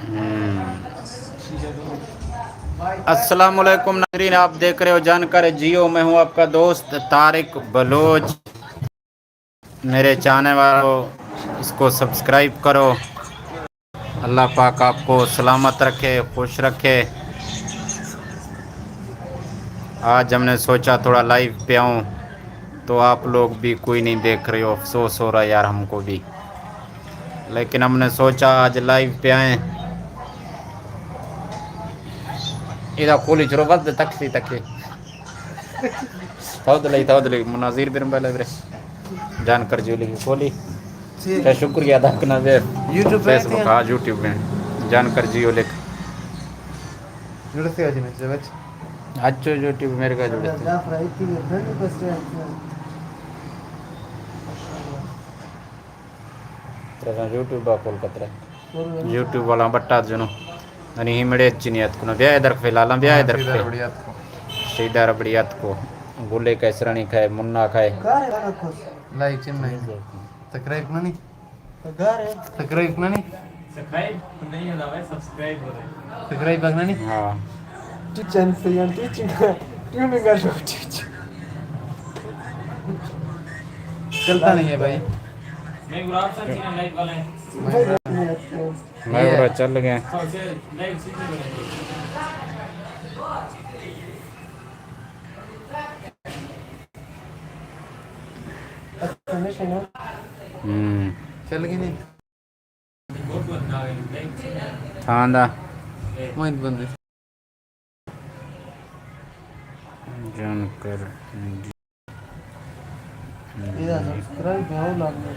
ہم۔ السلام علیکم ناظرین، آپ دیکھ رہے ہو جانکاری جیو، میں ہوں آپ کا دوست طارق بلوچ۔ میرے چاہنے والوں، اس کو سبسکرائب کرو۔ اللہ پاک آپ کو سلامت رکھے، خوش رکھے۔ آج ہم نے سوچا تھوڑا لائیو پہ آؤں، تو آپ لوگ بھی کوئی نہیں دیکھ رہے ہو، افسوس ہو رہا ہے یار ہم کو بھی، لیکن ہم نے سوچا آج لائیو پہ آئیں۔ ادا کولی چرو بس تک سی تک۔ تھود لئی، تھود لئی، مناظر برم بلا برے۔ جان کر جیو لکھ کولی۔ جی۔ شکریہ ادا کرنا دے۔ یوٹیوب پہ فیس بک، ہاں، یوٹیوب میں۔ جان کر جیو لکھ۔ جڑتے ہو جی میں، جی بچ۔ اچھو یوٹیوب میرے کا جڑتے۔ ترا یوٹیوب آ کول کترے۔ یوٹیوب والا بٹا جنو۔ ننی ہی مڑے چنی اتکو نہ۔ بیا ادھر فی الحال، بیا ادھر فی الحال۔ شیدار بڑی اتکو۔ گلے کیسرانی کھائے، منا کھائے۔ لائک چن نہیں۔ تکرائب کنانی۔ تکرائب کنانی۔ سبسکرائب نہیں ہوتا بھائی، سبسکرائب ہو رہے۔ سبسکرائب کنانی۔ ہاں۔ ٹیچنگ سے یعنی ٹیچنگ۔ ٹیوننگ کا شوق ٹیچنگ۔ چلتا نہیں ہے بھائی۔ میں گلاب سر چکن لائٹ والا ہے۔ میں گلاب چل گئے۔ ہم۔ چل گئے نہیں۔ تھاندا۔ موین بندے۔ جان کر۔ ادا سبسکرائب ہے، وہ لازمی۔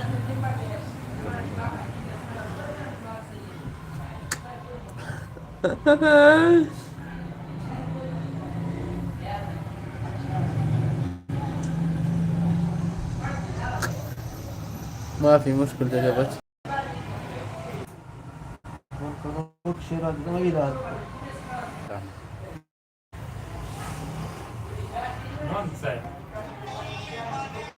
معافی مشکل جگہ بچ۔